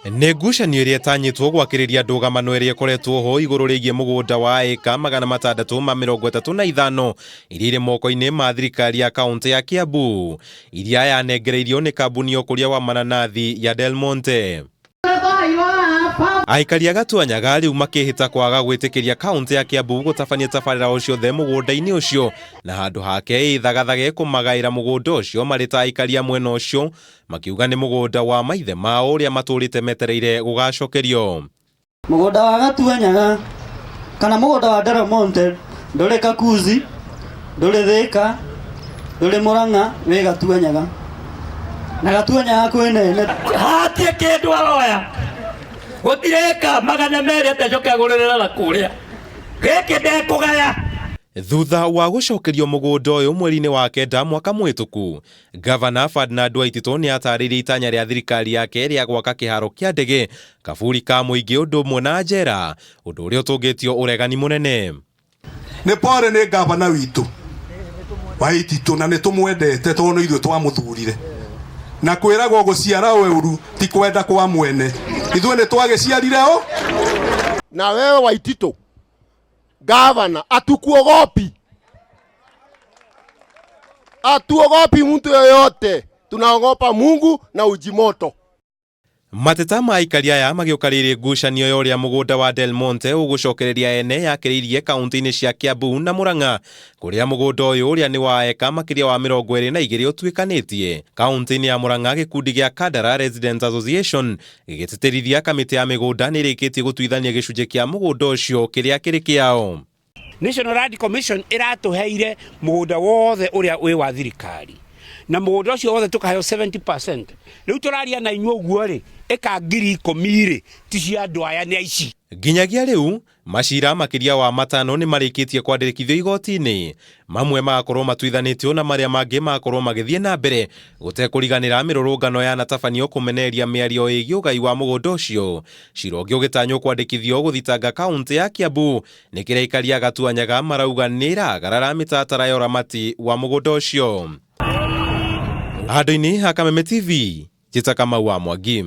Nĩ ngucanio ĩrĩa ĩtanyĩtwo gwakĩrĩria ndũgamano ĩrĩa ĩkoretwo ho igũrũ rĩgiĩ mũgũnda wa ĩka 635 iria irĩ moko-inĩ ma thirikari ya kaũntĩ ya Kiambu iria yanengereirio nĩ kambuni ya ũkũria wa mananathi ya Del Monte. Aikari a Gatuanyaga rĩu makĩhĩta kwaga gwĩtĩkĩria kaũntĩ ya Kiambu gũtabania tabarĩra o ciothe mũgũnda-inĩ ũcio na handũ hake ĩthagathage kũmagaĩra mũgũnda ũcio marĩ ta aikari a mwena ũcio makiuga nĩ mũgũnda wa maithe mao ũrĩa matũrĩte metereire gũgacokerio. Mũgũnda wa Gatuanyaga kana mũgũnda wa Del Monte ndũrĩ Kakuzi, ndũrĩ Thĩka, ndũrĩ Mũrang'a, wĩ Gatuanyaga. Na Gatuanyaga kwĩ nene. Hatirĩ kĩndũ aroya, gũtirĩ ĩka 200 atĩ acoke agũrĩrĩra na kũrĩa. Gĩkĩ ndekũgaya. Thutha wa gũcokerio mũgũnda ũyũ mweri-inĩ wa kenda mwaka mũhĩtũku, Gavana Ferdinand Waititũ nĩ atarĩirie itanya rĩa thirikari yake rĩa gwaka kĩharo kĩa ndege, kaburi ka mũingĩ ũndũ ũmwe na njera, ũndũ ũrĩa ũtũngĩtio ũregani mũnene. Nĩ pore nĩ gavana witũ Waititũ na nĩ tũmwendete tondũ nĩ ithuĩ twamũthurire na kwĩragwo gũciara ũru ti kwenda kwa mwene ithuĩ nĩ twagĩciarire ũ. Na wewe Waititũ gavana, atukuogopi, atuogopi mtu yoyote, tunaogopa Mungu na ujimoto. Mateta ma aikari aya magĩũka rĩrĩ ngucanio ya ũrĩa mũgũnda wa Del Monte ũgũcokereria ene yakĩrĩirie kaunti-inĩ cia Kiambu na Murang'a kũrĩa mũgũnda ũyũ ũrĩa nĩ wa eka makĩria wa 22 ũtuĩkanĩtie. Kaunti-inĩ ya Murang'a gĩkundi gĩa Kandara Residents Association gĩgĩtĩtĩrithia kamĩtĩ ya mĩgũnda nĩ ĩrĩkĩtie gũtuithania gĩcunjĩ kĩa mũgũnda ũcio kĩrĩa kĩrĩ kĩao. National Land Commission ĩratũheire mũgũnda wothe ũrĩa wĩ wa thirikari na mũgũnda ũcio wothe tũkaheo 70%. Rĩu tũraria na inyuĩ ũguo rĩ, ĩka 10,000 rĩ, ti cia andũ aya nĩ aici. Nginyagia rĩu, macira makĩria wa matano nĩ marĩkĩtie kwandĩkithio igoti-inĩ, mamwe magakorwo matuithanĩtio na marĩa mangĩ magakorwo magĩthiĩ na mbere gũtekũriganĩra mĩrũrũngano yanatabanio kũmenereria mĩario ĩgiĩ ũgai wa mũgũnda ũcio. Cira ũngĩ ũgĩtanywo kwandĩkithio gũthitanga kaũntĩ ya Kiambu nĩ kĩrĩa aikari a Gatuanyaga marauga nĩ ĩragarara mĩtaratara ya ũramati wa mũgũnda ũcio. Handũ-inĩ ha Kameme TV, njĩta Kamau wa Mwangi.